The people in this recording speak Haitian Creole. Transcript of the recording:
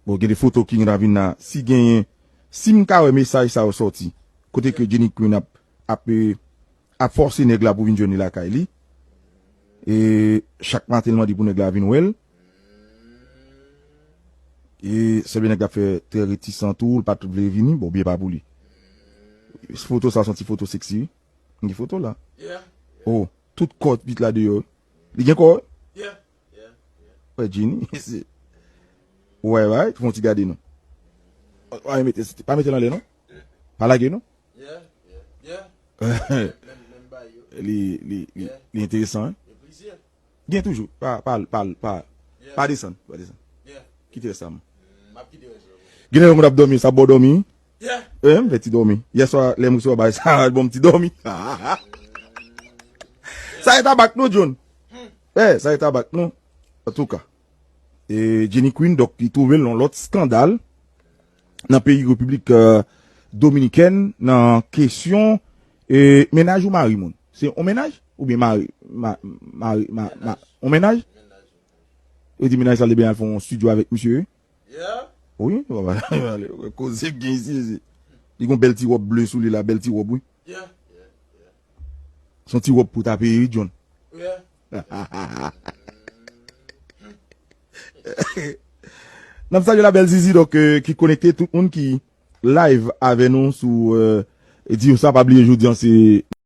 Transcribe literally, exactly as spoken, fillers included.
Bon, gen de foto ki gentan vin la. Si genyen, si m ka wè mesaj sa yo sòti, kote ke Jenny Queen ap, ap, eh, ap fòse nèg la pou vin jwenn li lakay li. E chak maten, l mande pou nèg la vin wè l. E sanble nèg la fè trè retisan tou, l pa t vle vini. Bon, byen pa pou li. Foto sa, se yon ti foto seksi, wi. Gen foto la. Oh, tout kò pitit la deyò. Li gen kò, wi. Wè, Jenny. Wè, wè, fè yon ti gade, non. Pa mete, pa mete l anlè, non. Pa lage, non. Li, li, li, li enteresan, wi. Gen toujou. Pa, pa, pa, pa, pa desann, pa desann. Kite rès la, man. Gen lè moun ap dòmi, sa ba w dòmi. Eh, m fè ti dòmi. Yèswa, lè m resevwa bagay sa, ba m ti dòmi. Sa e tabak, non, John? Eh, sa e tabak, non? Antouka. E Jenny Queen, donk, li twouve l nan lòt eskandal nan peyi Repiblik, eh, Dominikèn, nan kesyon, eh, mennaj ou mari moun. Se yon mennaj? Oubyen mari, ma-, mari, ma-, ma-, yon mennaj? Yo di mennaj sa, li byen al fè yon estidyo avèk misye, wi. Wi, koze k gen isi, isi. Li gon bèl ti wòb ble sou li la, bèl ti wòb, wi. Se yon ti wòb pou ta peye, wi, John. N ap salye la bèl Zizi, donk, eh, ki konekte, tout moun ki live avè nou sou, eh, di sa, pa bliye jodi an, se